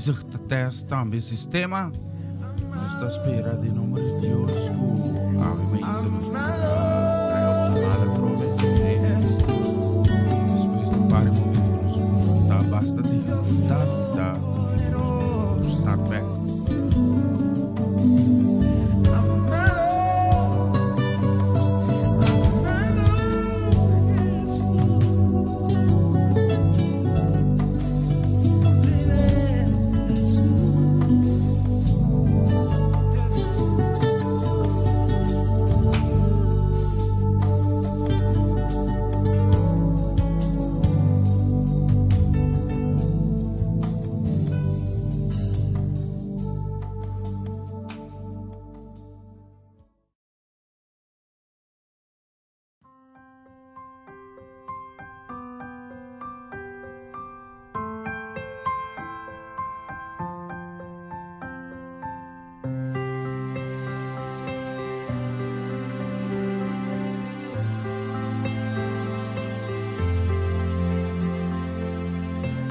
bezig ta test tambe sistema. Nos ta spera den nomber di Dios ku awe mainta nos por trae optimal atrobe. Despues di un par di momento ku nos konfrontá basta difikultat, mi ta konfia ku nos por start back.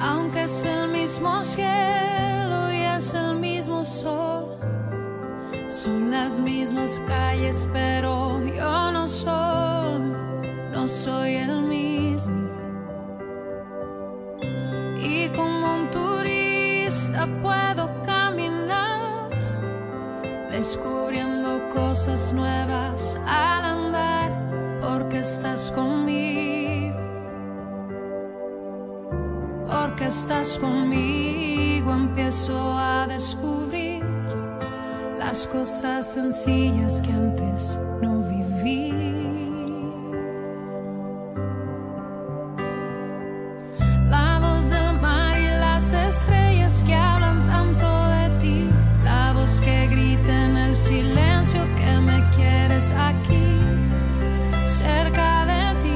Aunque es el mismo cielo y es el mismo sol, son las mismas calles, pero yo no soy, no soy el mismo. Y como un turista puedo caminar, descubriendo cosas nuevas al andar, porque estás conmigo. Porque estás conmigo, empiezo a descubrir las cosas sencillas que antes no viví. La voz del mar y las estrellas que hablan tanto de ti. La voz que grita en el silencio que me quieres aquí, cerca de ti.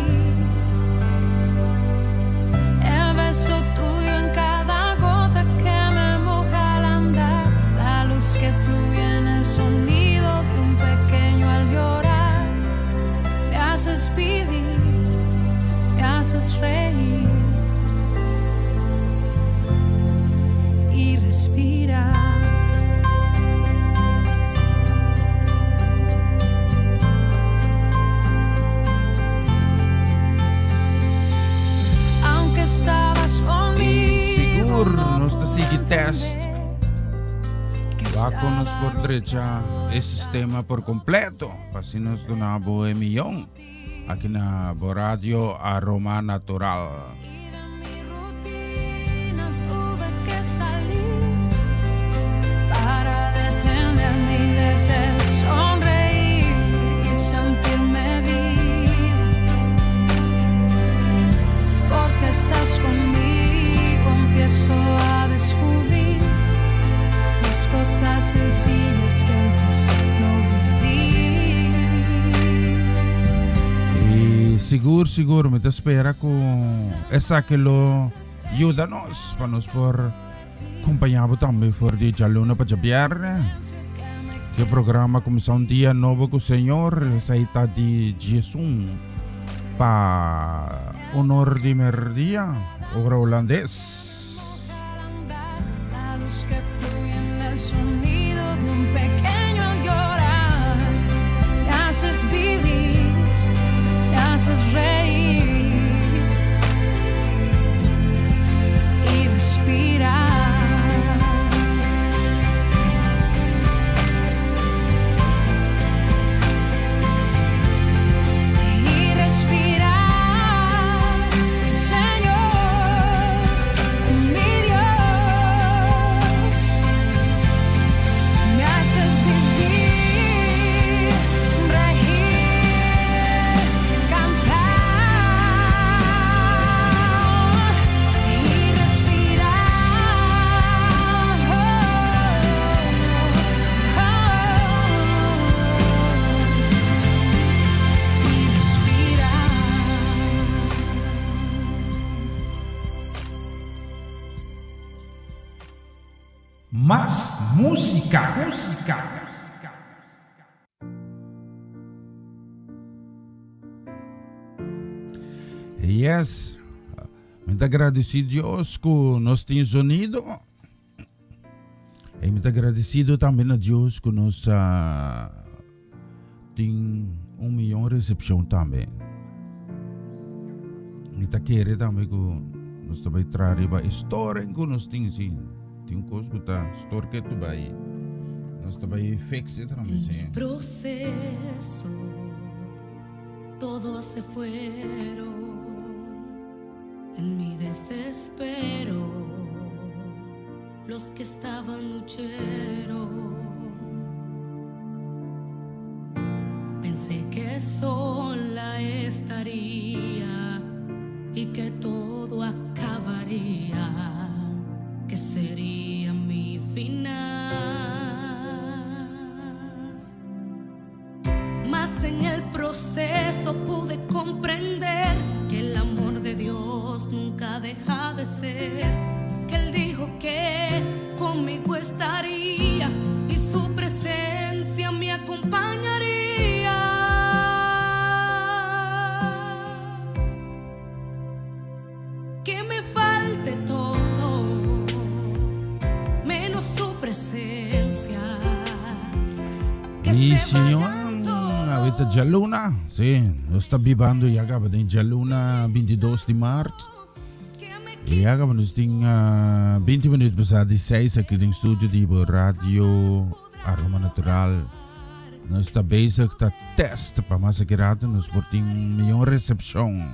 El beso tuyo en cada gota que me moja al andar. La luz que fluye en el sonido de un pequeño al llorar. Me haces vivir, me haces reír y respirar. Aunque estabas conmigo. Sigur, nos ta sigui test. Wak con nos por drecha e sistema por completo. Pa así nos duna bo e millón. Aki na bo radio Aroma Natural. Para detenerme y verte sonreír y sentirme vivo. Porque estás conmigo, empiezo a descubrir las cosas sencillas que antes no viví. Y sigur, sigur, mi ta spera cu esaki lo yuda nos pa nos por acompaña bo tambe for di djaluna pa djabierne. E programa cuminsa un dia nobo cu Señor, esai ta di djesun pa unor di merdia, ora holandes. La luz que fluye en el sonido de un pequeño al llorar. Me haces vivir, me haces reír y respirar. Y respirar, Señor, mi Dios, me haces vivir, reír, cantar y respirar. Oh, oh, y respirar. Mas música, música. Yes. Mi ta agradeci Dios cu nos tin sonido. I mi ta agradecido tambe na Dios ku nos a tin un miyon recepcion tambe. Mi ta kere tambe ku nos ta bai traha riba e storing ku nos tin si. Tin un kos ku ta stor ketu bai. Nos ta bai fix e tambe si. Proceso todos se fueron en mi desespero los que estaban huyeron Pensé que sola estaría y que todo acabaría que sería mi final Mas en el proceso pude comprender que el amor de Dios nunca deja de ser que él dijo que conmigo estaría y su presencia me acompañaría Que me falte todo menos su presencia Que Y se señor, vayan todos awe ta djaluna. Sí, nos ta bibando ya caba den djaluna 22 di maart. Que me Y ya caba nos tin ah, 20 minuut pasá di 6 aki den studio di bo radio Aroma Natural. Nos ta bezig ta test pa mas aki rato nos por tin un miyon recepcion.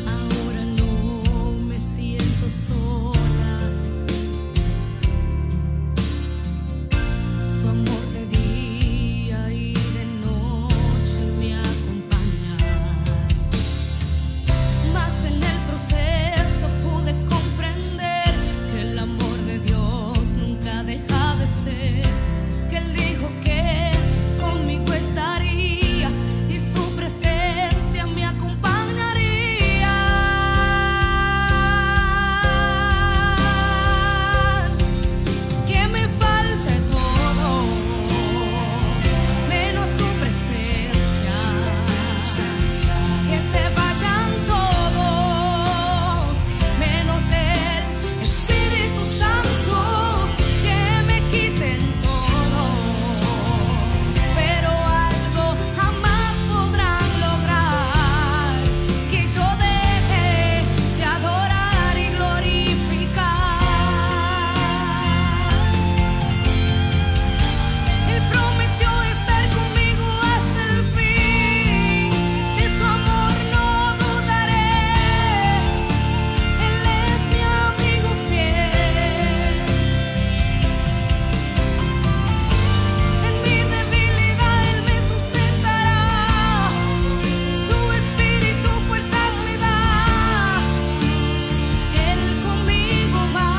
Ahora no me siento sola. Su amor de día y de noche me acompaña. Mas en el proceso pude comprender que el amor de Dios nunca deja de ser. Que él dijo que conmigo estaría y su presencia me acompañaría. Que me falte todo, menos su presencia. Que se vayan todos, menos el Espíritu Santo. Que me quiten todo, pero algo jamás podrán lograr que yo deje de adorar y glorificar. Él prometió estar conmigo hasta el fin, de su amor no dudaré. Él es mi amigo fiel. En mi debilidad Él me sustentará, su espíritu fuerzas me da. Él conmigo va.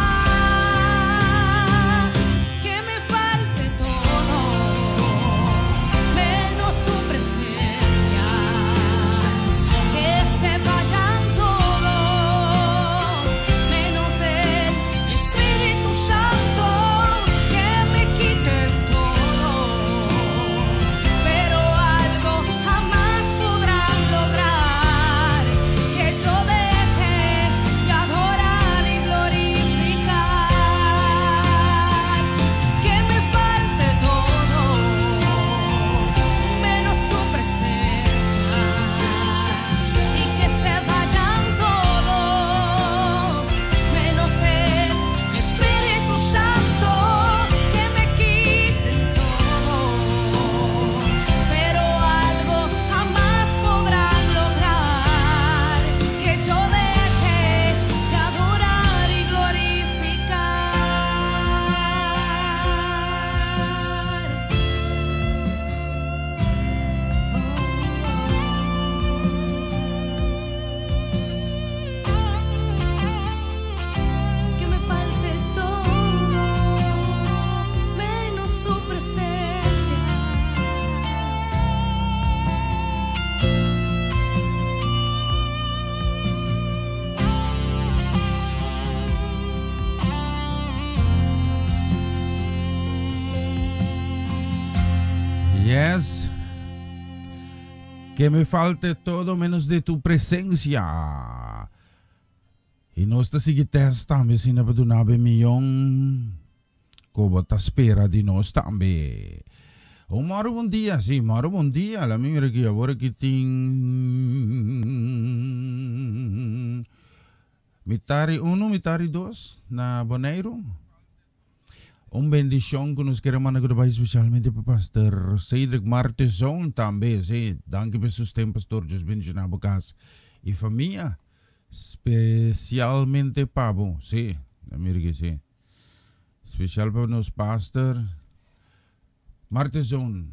Que me falte todo, menos su presencia. Que se vayan todos, menos el Espíritu Santo. Que me quiten todo, pero algo jamás podrán lograr que yo deje de adorar y glorificar. Que me falte todo, menos su presencia. Y que se vayan todos, menos el Espíritu Santo. Que me quiten todo, pero algo jamás podrán lograr que yo deje de adorar y glorificar. Que me falte todo, menos su presencia. Yes. Que me falte todo menos de tu presencia. I nos ta sigui test tambe asina pa duna bo e miyon ku bo ta spera di nos tambe. Un moro bon dia, si, moro bon dia. La mi mira aki, awor aki tin mitari uno, mitari dos na Boneiru. Un bendishon ku nos kere manda ku ta bai spesialmente pa Pastor Cedric Martezon tambe, si. Danki pa e sosten, Pastor. Dios bendishoná bo kas i famia. Spesialmente pa bo, si. Na mira ki si. Spesial pa nos Pastor Martezon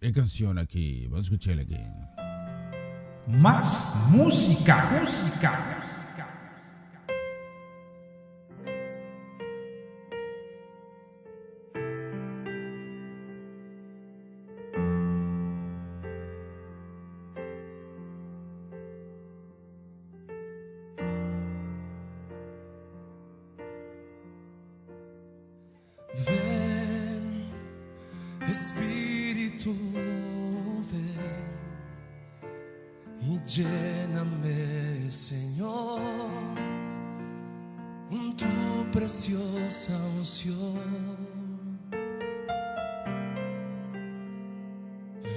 e kanshon aki. Ban skuch'el aki. Mas músika, músika. Ven, Espíritu, ven y lléname, Señor, con tu preciosa unción.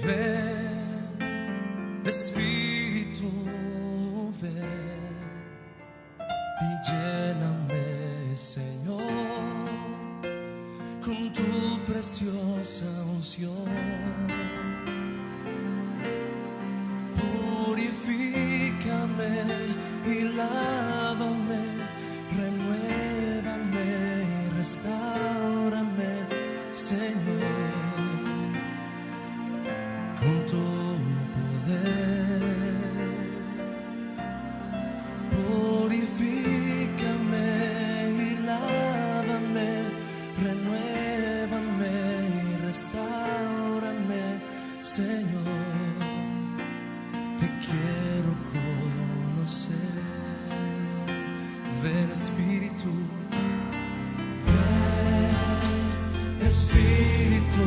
Ven, Espíritu, ven y lléname, Señor, con tu preciosa unción. Purifícame y lávame, renuévame y restáurame, Señor, con tu poder. Purifícame y lávame, renuévame y restáurame, Señor. Te quiero conocer. Ven Espíritu, ven Espíritu,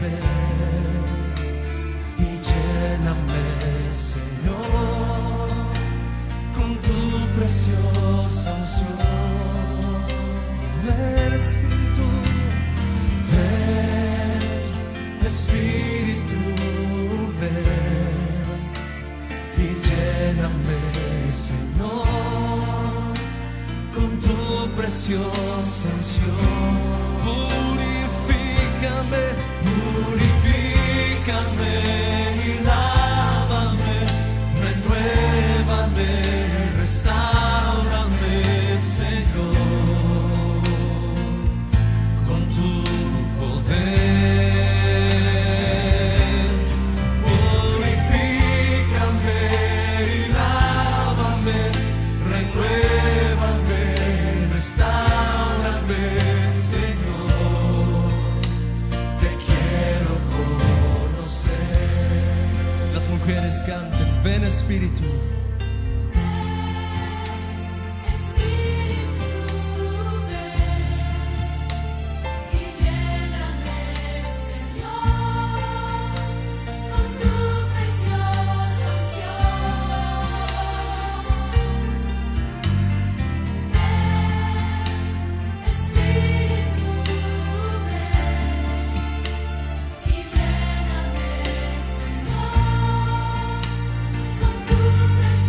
ven y lléname, Señor, con tu preciosa unción. Ven Espíritu, ven Espíritu, ven y lléname, Señor, con tu preciosa unción. Purifícame, purifícame y lávame, renuévame, restáurame, Señor, con tu poder. Purifícame y lávame, renuévame, restáurame, Señor. Te quiero conocer. Las mujeres canten, ven Espíritu. Espíritu, ven y lléname, Señor, con tu preciosa unción. Ven, Espíritu, ven y lléname, Señor, con tu preciosa unción.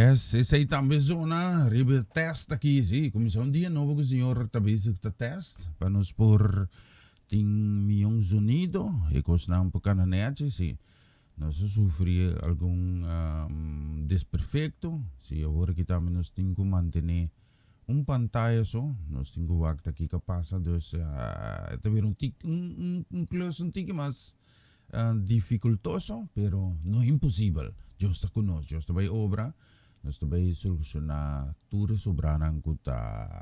Yes, esei tambe zona riba e test aki, sí. Kuminsá un dia nobo ku Señor ta bezig ta test pa nos por tin mion zonido, e kosnan por kana nechi, sí. Nos a sufri algun desperfecto, sí, awor aki tambe nos tin ku mantené un pantaya so, nos tin ku wak ta kiko a pasa, dus e ta bira un tik un un klus un tiki mas Dificultoso, pero no imposibel. Dios ta cu nos, Dios ta bay obra, nos ta bay soluciona tur e sobranan cu ta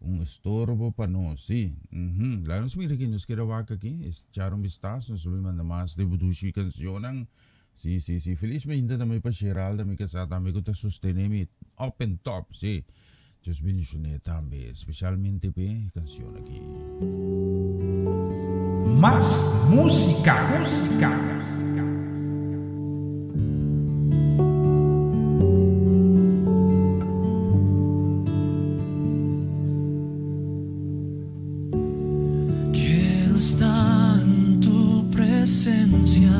un estorbo pa nos, si. Uhum. Laga nos mira aki, nos keda wak aki, echar un bistazo, nos ta bay manda mas de budushi cancionnan. Si, si, si. Felizmente tambe pa Geralda, mi casá tambe cu ta sostene mi up and top, si. Dios bendicione tambe, specialmente p'e cancion aki. Mas musica, musica. Quiero estar en tu presencia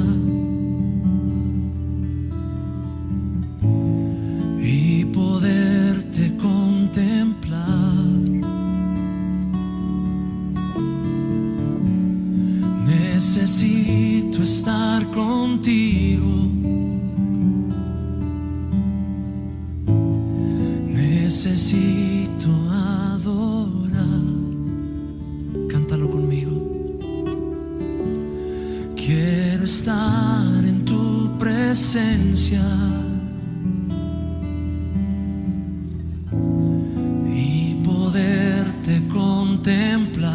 y poderte contemplar. Necesito estar contigo. Necesito adorar. Cántalo conmigo. Quiero estar en tu presencia. Y poderte contemplar.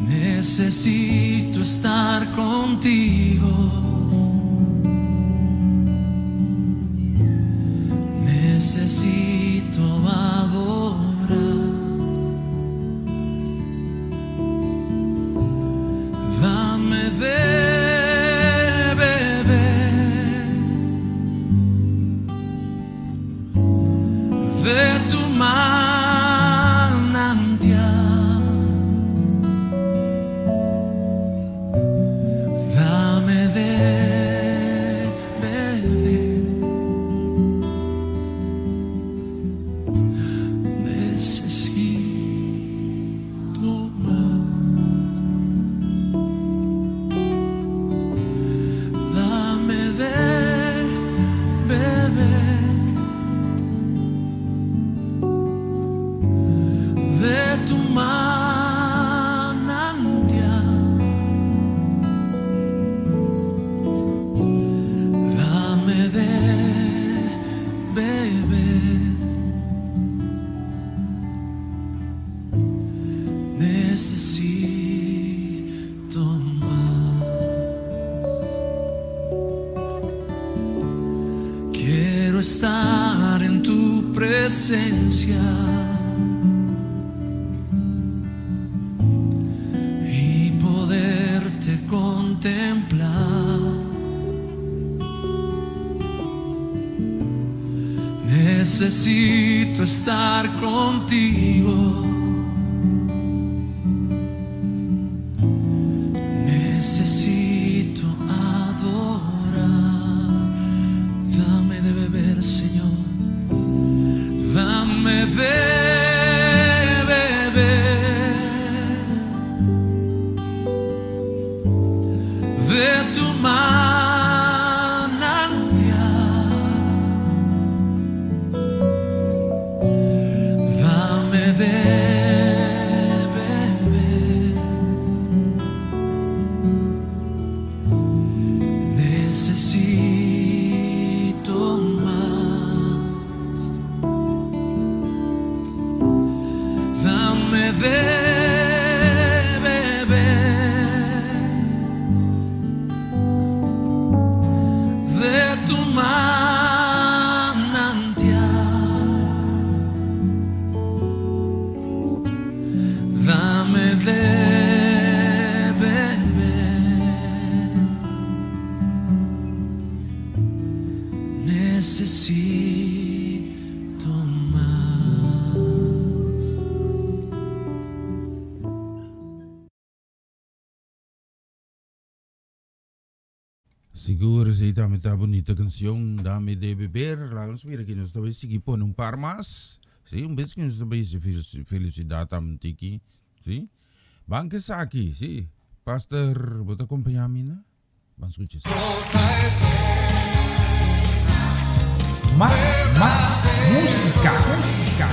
Necesito estar contigo. Necesito adorar. Dame de beber de tu manantial. Dame de beber. Necesito más. Dame de beber de tu manantial. Dame de beber. Necesito más. Quiero estar en tu presencia. Y poderte contemplar. Necesito estar contigo. Necesito adorar. Dame de beber, Señor. Dame de beber de tu manantial. Dame de beber. Necesito más. Dame de beber de tu manantial. Dame de beber. Necesito mas. Sigur esei tambe ta bunita cancion Dame de beber. Laga nos mira aki nos ta bay sigui pone un par mas. Si, un bes ki nos ta bay hasi felicidad tambe un tiki. Si. Ban cu esaki, si. Pastor, bo ta acompaña mi na? Ban scucha esaki. Mas, mas musica, musica.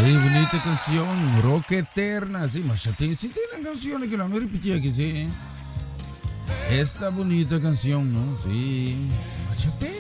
Hey, bonita canción, Roca Eterna. Sí, mas ya tiene, sí tiene canciones que lo han repetido aquí, sí. Esta bonita canción, ¿no? Sí. Machate.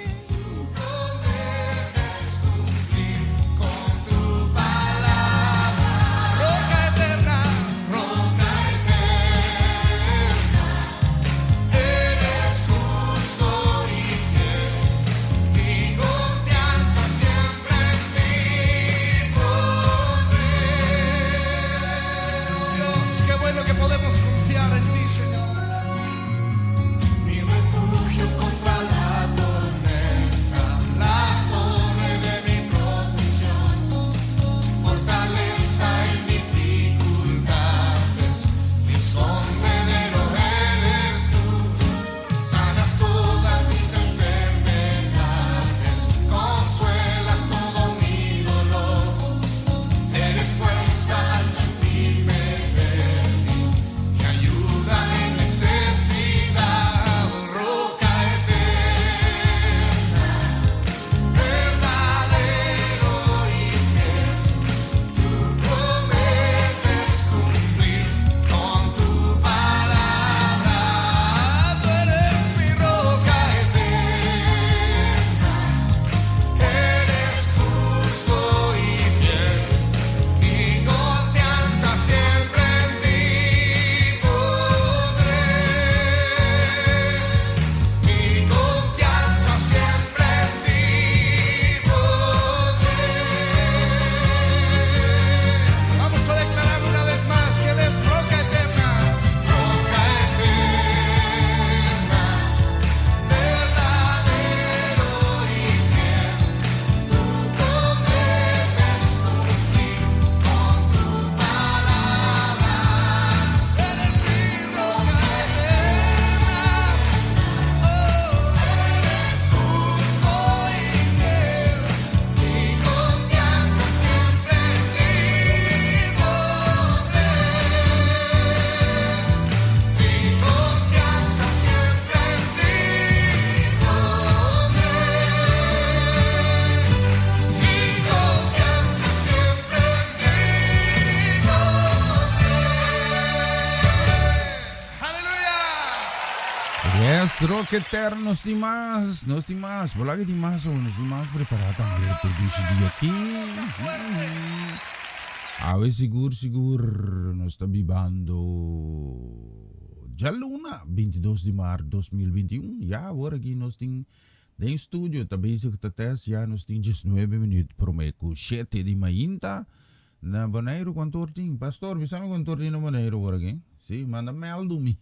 Yes, Rock Eterno, nos tin mas, nos tin mas. Bo laga tin mas, nos tin mas prepará tambe pa dishi dia aki. Awe sigur, sigur, nos ta bibando djaluna, 22 di maart 2021. Ya, awor aki nos tin den studio, ta bezig ta test, ya nos tin 19 minuut prome ku 7 di mainta. Na Boneiru kuantu or tin? Pastor, bisa mi kuantu or tin na Boneiru awor aki? Si, manda mèldu mi.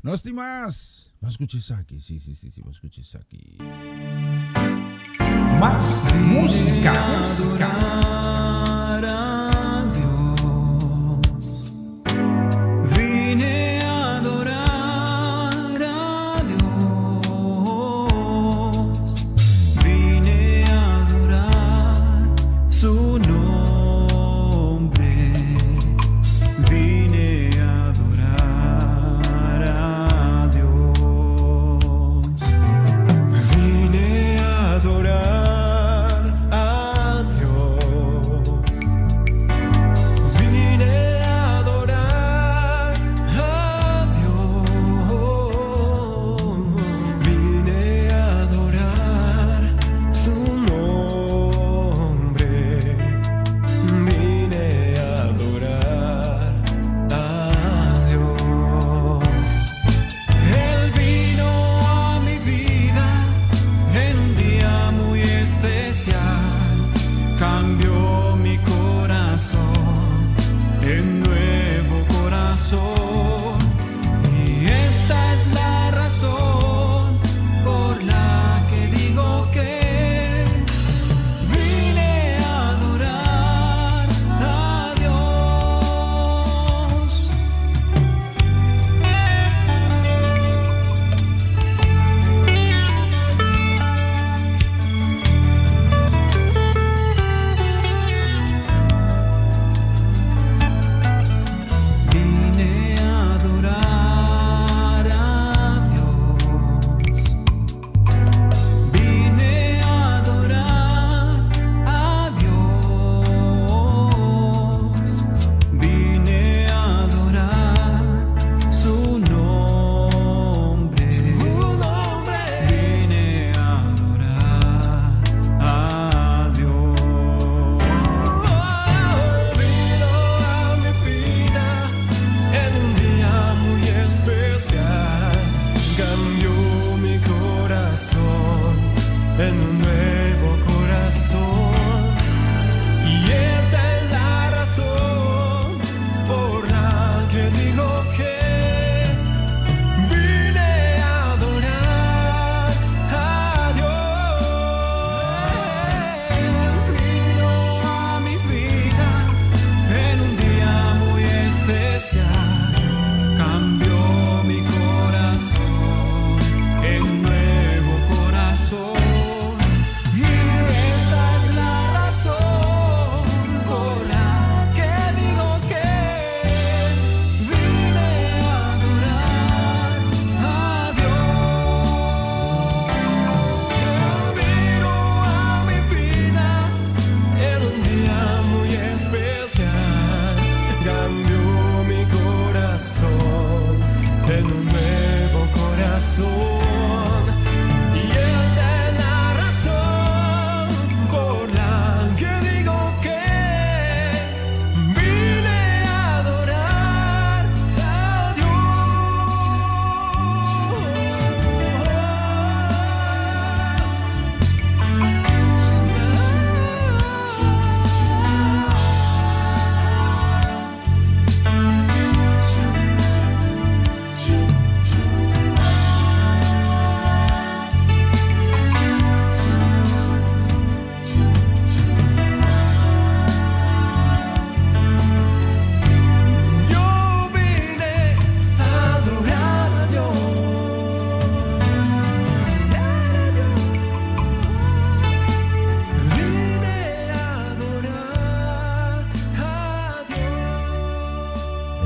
Nos tin mas! Ban skucha esaki. Si, si, si, si, ban skucha esaki. Mas músika.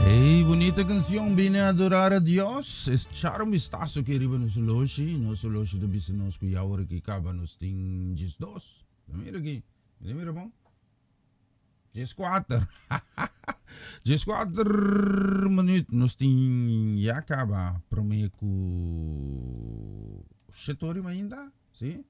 Hey, bonita canción, vine a adorar a Dios. Es echar un vistazo aquí riba nos loshi. Nos loshi ta bisa nos ku ya ora ki kaba nos tin djes dos. Mira aquí. Mira, mira bon. 14. 14 minuut nos tin ya caba prome cu Shetori ainda, sí?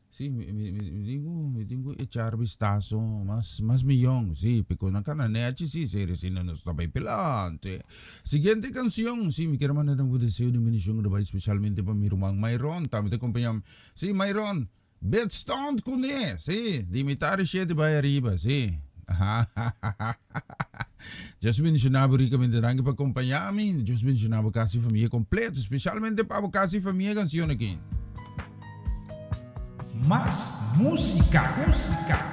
Sí, mi, mi, mi, mi tin cu, mi tin cu echar vistazo mas, mas millon, sí, porque nan cana nechi, sí, serio, si no nos ta bay pelante. Siguiente cancion, sí, mi kier manda un deseo di bendición riba especialmente pa mi ruman Myron, tambe ta acompaña, sí, Myron, Bidstond kuné, sí, di mitar di shete bai ariba, sí. Dios bendiciona bo ricamente, danki pa acompaña mi. Dios bendiciona bo casa y familia completo, especialmente pa bo casa y familia cancion aki. Mas musica, musica.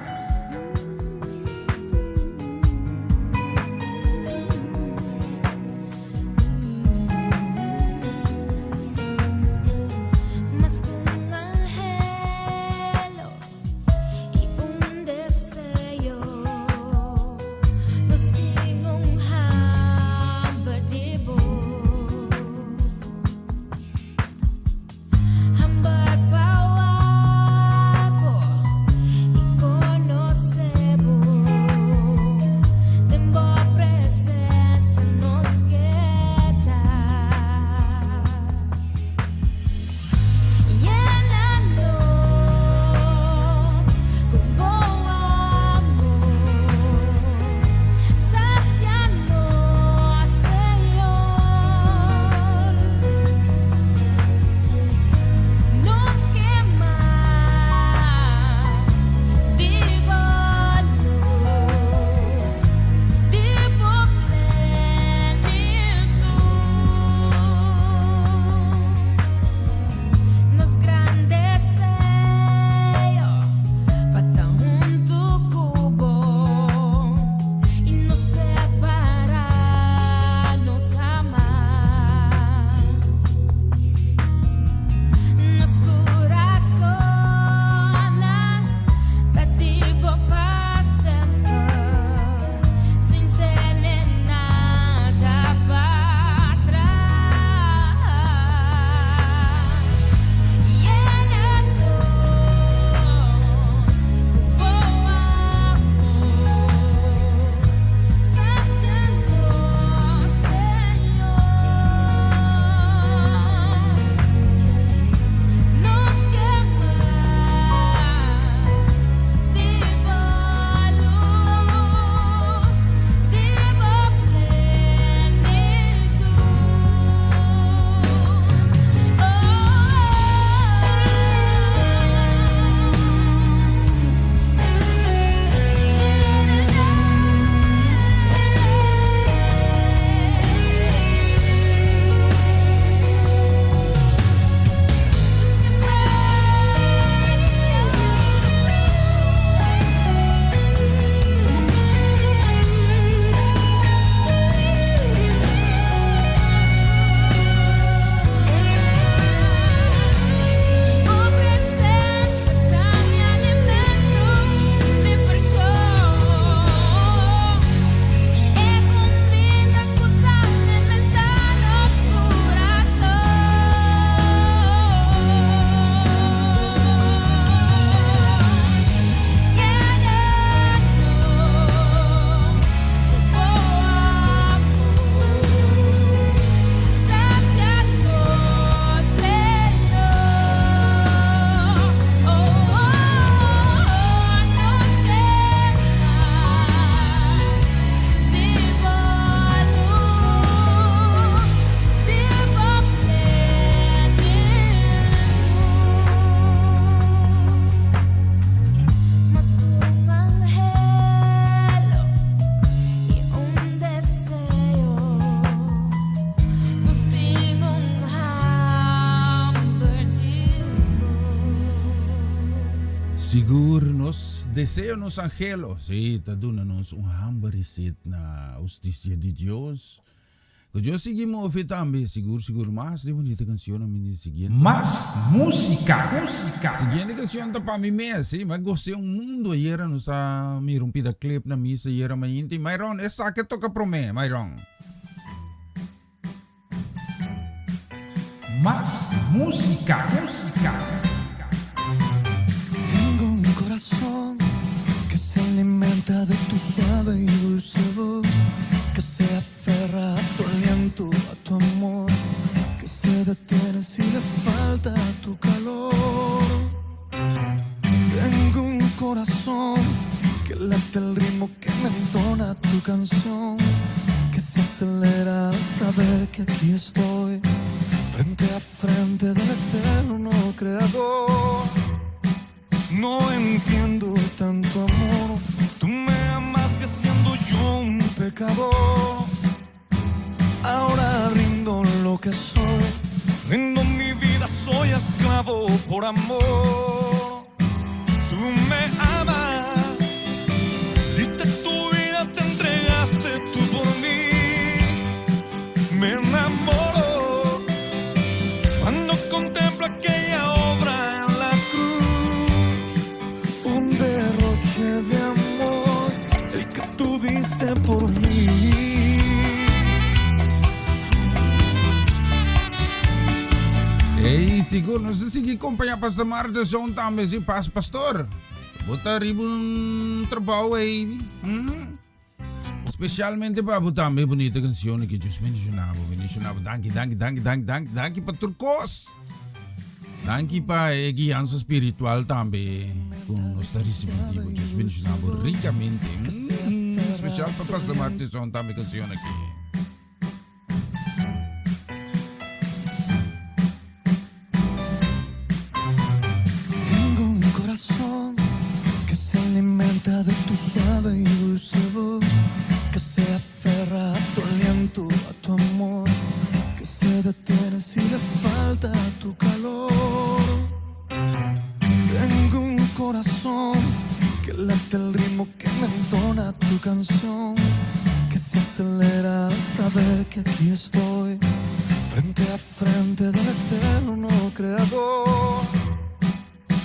Sigur nos deseo nos angelo, sí, ta duna nos un hamber y sed na husticia di Dios. Cu Dios sigui move tambe, sigur sigur mas di bunita cancion a mini siguiente. Mas musica, musica. Siguiente cancion ta pa mi mes, sí, mi a gos'é un mundo ayera nos ta mira un pida clip na misa ayera mainta y Myron, esaki a toca prome, Myron. Mas musica, musica. Tengo un corazón que se alimenta de tus. suave y dulce voz, que se aferra a tu aliento, a tu amor, que se detiene si le falta tu calor. Tengo un corazón que late el ritmo que me entona tu canción, que se acelera al saber que aquí estoy, frente a frente del eterno creador. No entiendo tanto amor, tú me amaste siendo yo un pecador. Ahora rindo lo que soy, rindo mi vida, soy esclavo por amor. Tú me amas, diste tu vida, te entregaste tú por mí. Me enamoro cuando contemplo aquella obra en la cruz. Un derroche de amor, el que tú diste por mí. Ei, sigur, nos ta sigui kompañá Pastor Margeson tambe, si pas pastor. Bo ta riba un trabou ei. Especialmente pa bo tambe bonita canción que Dios bendicionabo, bendicionabo. Danki, danki, danki, danki, danki, danki pa tur kos. Danki pa e guianza spiritual tambe ku nos ta recibi di bo. Dios bendicionabo ricamente. Especial pa Pastor Margeson tambe canción aki. Tengo un corazón que se alimenta de tu suave y dulce voz, que se aferra a tu aliento, a tu amor, que se detiene si le falta tu calor. Tengo un corazón que late el ritmo que me entona tu canción, que se acelera al saber que aquí estoy, frente a frente del eterno creador.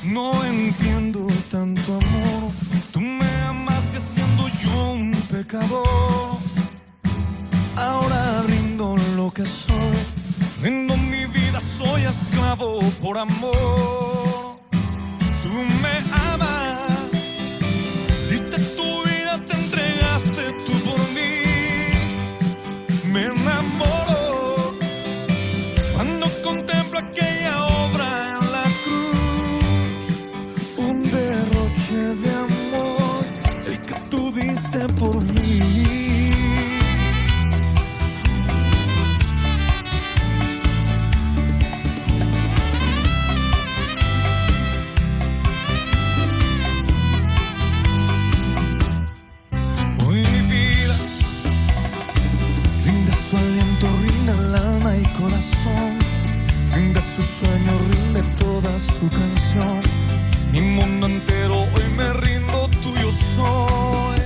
No entiendo tanto amor, tú me amaste siendo yo un pecador. Ahora rindo lo que soy, rindo mi vida, soy esclavo por amor. Tú me amas, diste tu vida, te entregaste tú por mí. Me enamoro cuando contemplo aquella obra en la cruz. Un derroche de amor, el que tú diste por mí. Hoy mi vida rinde su aliento, rinde el alma y corazón, rinde su sueño, rinde toda su canción. Mi mundo entero hoy me rindo, tuyo soy.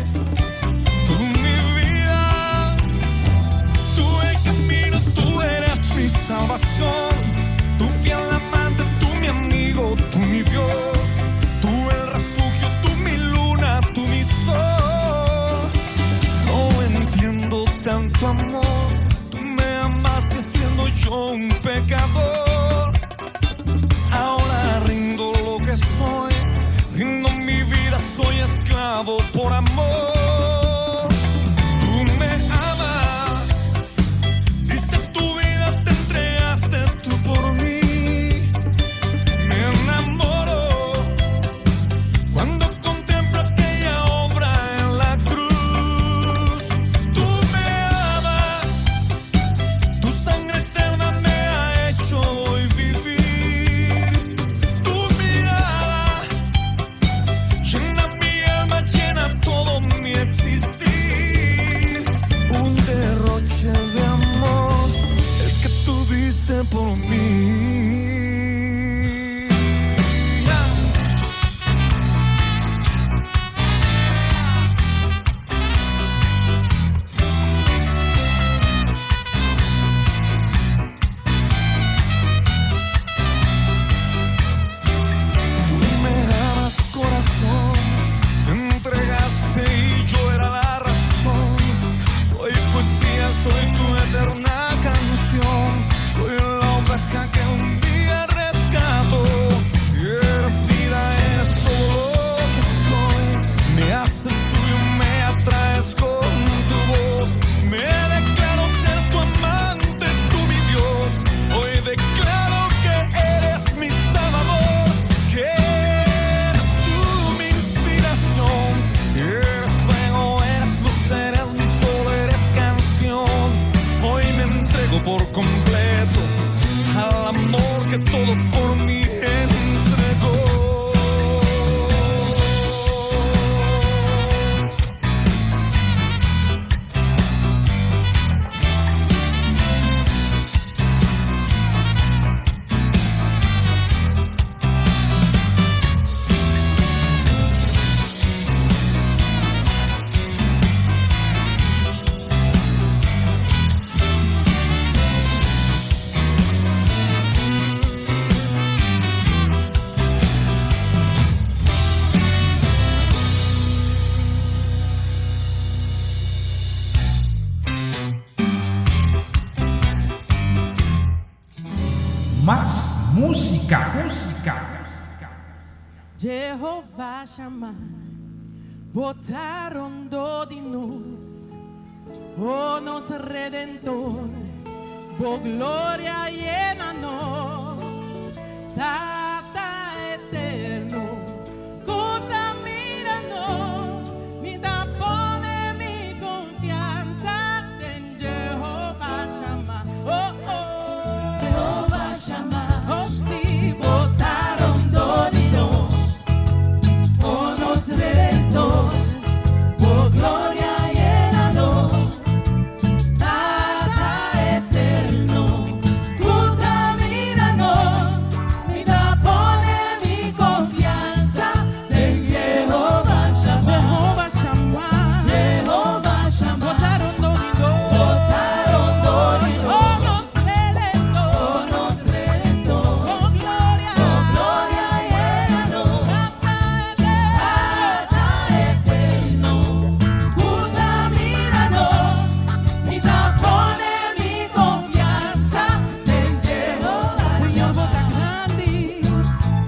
Tú mi vida, tú el camino, tú eres mi salvación. Tu fiel amante, tú mi amigo, tú mi Dios. Tú el refugio, tú mi luna, tú mi sol. No entiendo tanto amor, tú me amaste siendo yo un pecador. Ahora rindo lo que soy, rindo mi vida, soy esclavo por amor. Tú me amas, diste tu vida, te entregaste tú por mí. Me enamoro cuando contemplo aquella obra en la cruz. Tú me amas, tu sangre eterna me ha hecho hoy vivir. Tu mirada llena mi alma, llena todo mi existir. Un derroche de amor, el que tú diste por mí. Tú me amas, corazón, te entregaste y yo era la razón. Soy poesía, soy tu eterna canción. Soy la oveja que un Que todo por mí entregó. Mas música, música. Jehová Shammah, botaron do di nos, oh nos Redentor, bo gloria llena nos, Tata eterno, cu ta mira nos, mi ta pone mi confianza den Jehová Shammah, oh oh, Jehová Shammah, oh si, botaron do di nos, oh nos Redentor, bo gloria llena nos, Tata eterno, cu ta mira nos, mi ta pone mi confianza den Jehová Shammah, Jehová Shammah, Jehová Shammah, botaron do di nos, botaron do di nos, oh nos Redentor, oh nos Redentor, oh gloria, oh gloria llena nos, Tata eterno, cu ta mira nos, mi ta pone mi confianza den Jehová. Señor bo ta grandi,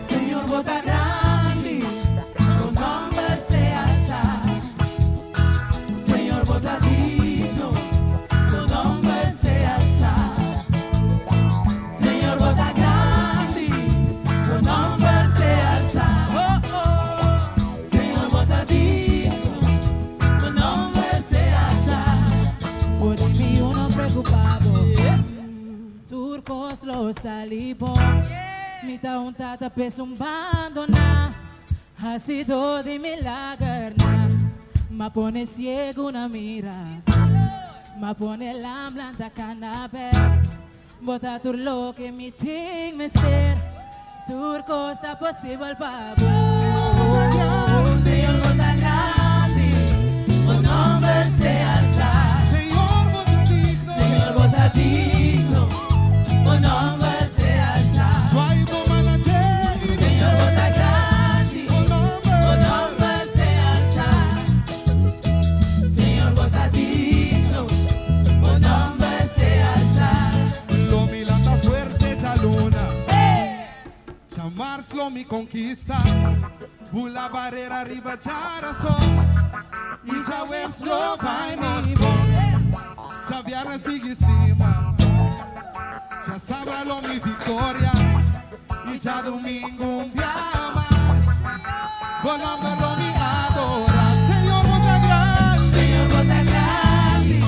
Señor bo ta grandi, tu nomber sea alsa. Señor bo ta digno, tu nomber sea alsa. Señor bo ta grandi, tu nomber sea alsa. Oh, oh. Señor bo ta digno, tu nomber sea alsa. Por mi uno preocupado. Turcos lo salibo. Mi ta un tata peso abandona. Ha sido di milager na. Ma pone ciego una mira. Ma pone lamblanta canape. Bota tur lo que mi ting mester. Turcos ta posible pa bo. Señor bo ta grandi, tu nomber sea alsa. Señor, bo ta digno. Señor bo ta digno, tu nomber sea alsa. Zwaai bo man na dje. Señor bo ta grandi, Tu nomber. tu nomber sea alsa. Señor bo ta digno, tu nomber sea alsa. Lo mi lanta fuerte djaluna. Djamars lo mi konkista. Bula barera riba djarason. I djaweps lo bai nos bon. Djabièrnè sigui stima. Djasabra lo mi viktoria. I djadumingu un bia mas. Bo nòmber lo mi adorá. Señor, bo ta grandi. Señor bo ta grandi,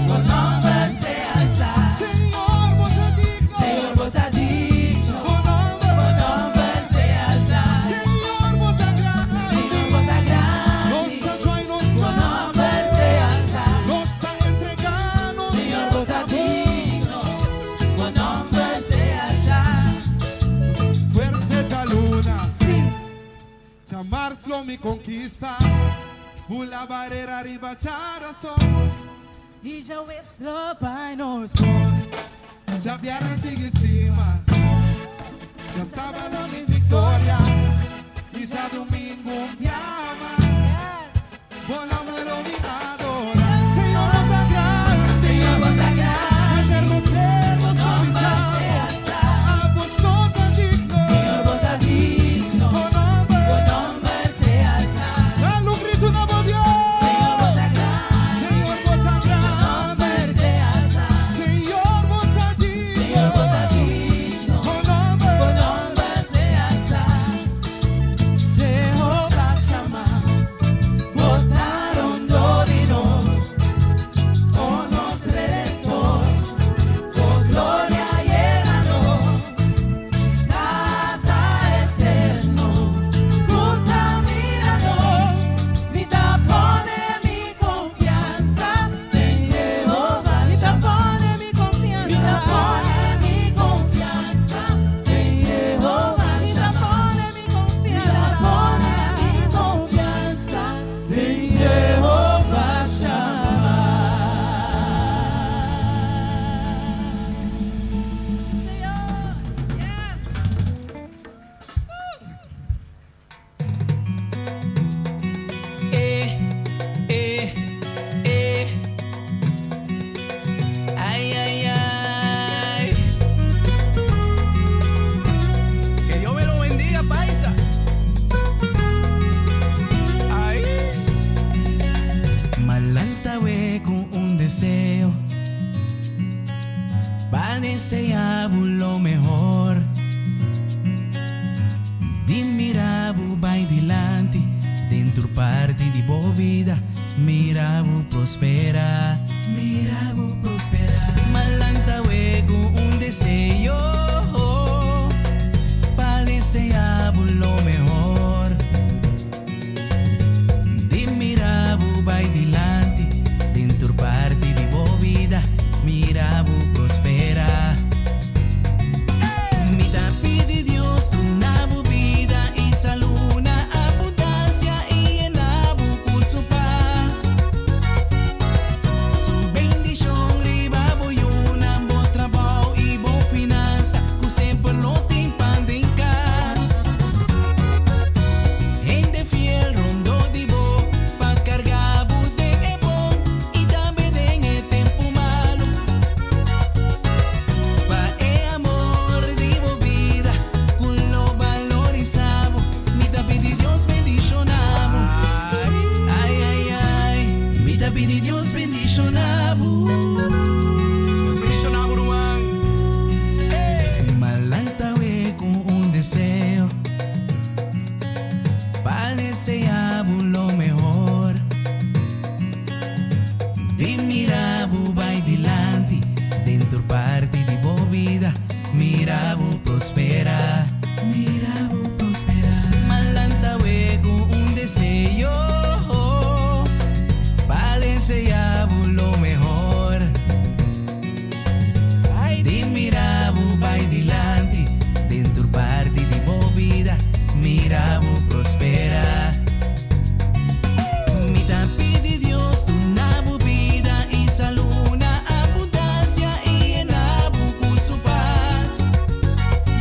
tu nomber sea alsa. Señor, bo ta digno. Señor bo ta digno, Bo nomber. tu nomber sea alsa. Señor, bo ta grandi. Señor bo ta grandi, Nos ta zwaai nos tu man. nomber sea alsa. Nos ta entregá nos Señor bo ta digno, tu nomber sea alsa. Fuerte djaluna. Djamars lo mi konkista. Bula barera riba djarason. I djaweps lo bai nos bon. Djabièrnè sigui stima. Djasabra lo mi viktoria. I djadumingu un bia mas. Bo nòmber lo mi adorá. Señor, bo ta grandi. Señor bo ta grandi, Eterno ser tu nos nomber sea alsa. Abo so ta digno. Señor bo ta digno, Bo nomber. tu nomber sea alsa. Dale un grito na bo Dios. Señor bo ta grandi, Señor, bo ta tu grandi. nomber sea alsa. Señor, bo ta digno. Señor bo ta digno, Bo nomber. tu nomber sea alsa. Jehová Shammah, botaron do di nos. pone mi konfiansa den Yehova. Mi ta pone mi konfiansa. Mi ta pone mi konfiansa den Yehova Shammah. Señor. Yes. Eh, eh, eh. Ay, ay, ay. Que Dios me lo bendiga, paisa. Ay. M'a lanta awe ku un deseo pa deseá lo mehor. Di mira bo bai dilanti, den tur parti di bo bida, mira bo prosperá, mira bo prosperá. M'a lanta awe ku un deseo pa deseá lo mehor. Di mira bo bai dilanti, den tur parti di bo bida, mira bo prosperá. Mi ta pidi Dios duna bo bida i salú na abundansia i yena bo ku su pas. Su bendishon riba bo yunan, bo trabou i bo finansa, ku semper lo tin pan den kas. Hende fiel rondó di bo, pa karga bo den e bon i tambe den e tempu malu. Pa e amor di bo bida, ku lo valorisá bo, mi ta pidi Dios bendishoná bo. Ay, ay, ay, mi ta pidi Dios bendishoná bo. Dios bendishoná bo, ruman. M'a lanta awe ku un deseo pa deseá lo mehor. Di mira bo bai dilanti, den tur parti di bo bida, mira bo prosperá, mira bo prosperá. M'a lanta awe ku un deseo pa deseá lo mehor. Di mira bo bai dilanti, den tur parti di bo bida, mira bo prosperá. Mi ta pidi Dios duna bo bida i salú na abundansia i yena bo ku su pas.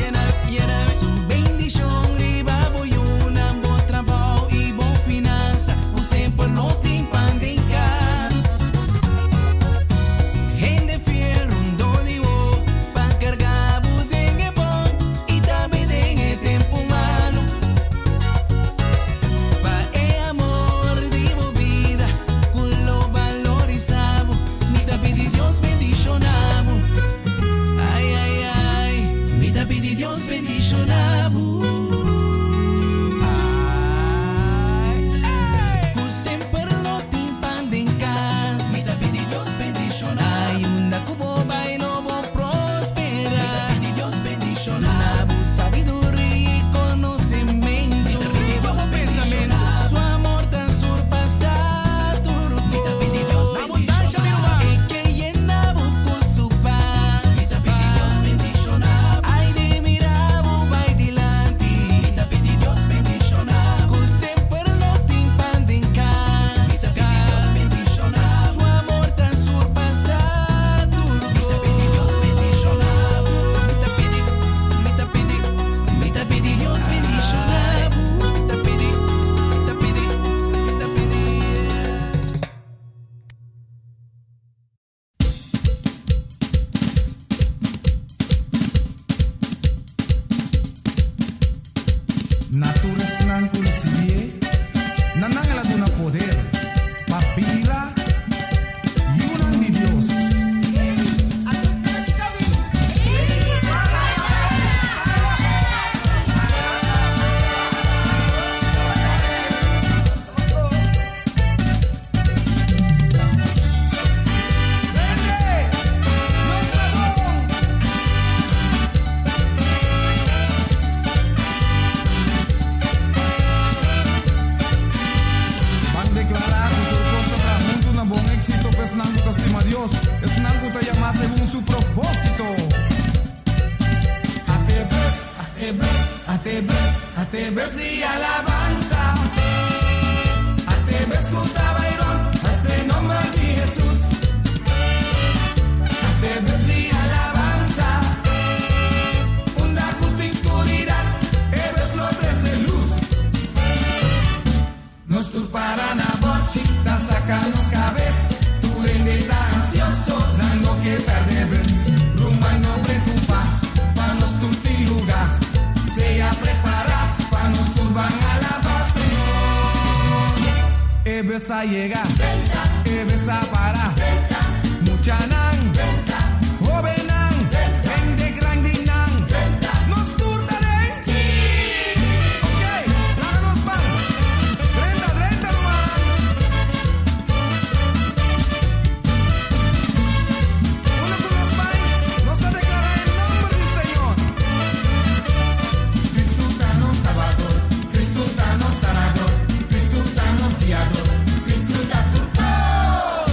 Yena, yena. Su bendishon riba bo yunan, bo trabou i bo finansa, ku semper lo tin pan den kas. Hende fiel rondó di bo, pa karga bo den e bon i tambe den e tempu malu. Pa e amor di bo bida, ku lo valorisá bo, mi ta pidi Dios bendishoná bo. Ay, ay, ay, mi ta pidi Dios bendishoná bo. Ay, ku semper lo tin pan den kas. Mi ta pidi Dios bendishoná. Ay, unda ku bo bai lo bo prosperá. Mi ta pidi Dios bendishoná. Bo sabiduria i konosementu. Mi ta pidi Dios bendishoná. Su amor ta surpasá tur. Mi ta pidi Dios bendishoná. E ke yena bo ku su pas. Mi ta pidi Dios bendishoná. Ay, di mira bo bai dilanti. Te ves di alabansa. A te ves ku ta bai rond, hasi e nomber di Jesus. A te ves di alabansa. Unda ku tin skuridat, e bes lo trese lus. Nos tur para na borchi, ta saka nos kabes. Tur hende ta ansioso, nan no ke perde bes. Ruman no preokupá, pa nos tur tin lugá. Sea prepará, pa nos tur ban alabá Señor. E bes a yega, e bes a para. Muchanan, hóbennan, hende grandinan. Nos tur ta den? Sí! Ok, laga nos ban. Drenta, drenta, ruman. Unda ku nos bai, nos ta deklará e nòmber di Señor. Kristu ta nos Salbador, Kristu ta nos Sanador, Kristu ta nos Guiador, Kristu ta tur kos.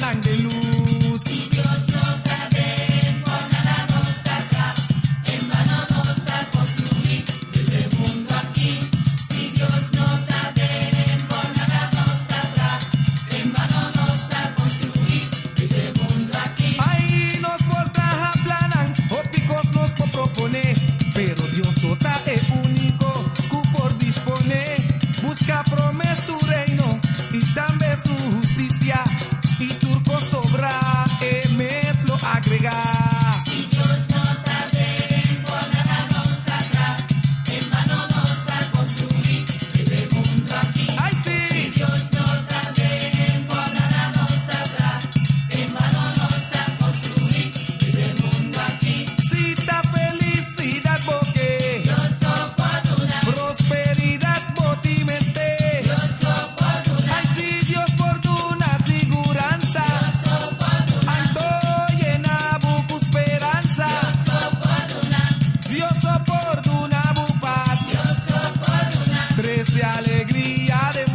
nan den lus. Si Dios no ta den, por nada nos ta kla. En vano nos ta konstruí e mundu aki. Si Dios no ta den, por nada nos ta kla. En vano nos ta konstruí e mundu aki. Ay, nos por traha plannan, hopi kos nos por proponé, pero Dios so ta e úniko ku por disponé. Buska promé su reino i tambe su hustisia, i tur kos sobrá e mes lo agregá. Si Dios no ta den, por nada nos ta kla. En vano nos ta konstruí e mundu aki. Ay, Si sí. Dios no ta den, por nada nos ta kla. En vano nos ta konstruí e mundu aki. Si ta felisidat bo ke, Dios so por duna, prosperidat bo tin mester. Dios so por duna, Ay, si Dios por duna siguransa, Dios so por duna, anto yena bo ku speransa. Dios so por duna, Dios so por duna bo pas, Dios so por duna, trese alegria den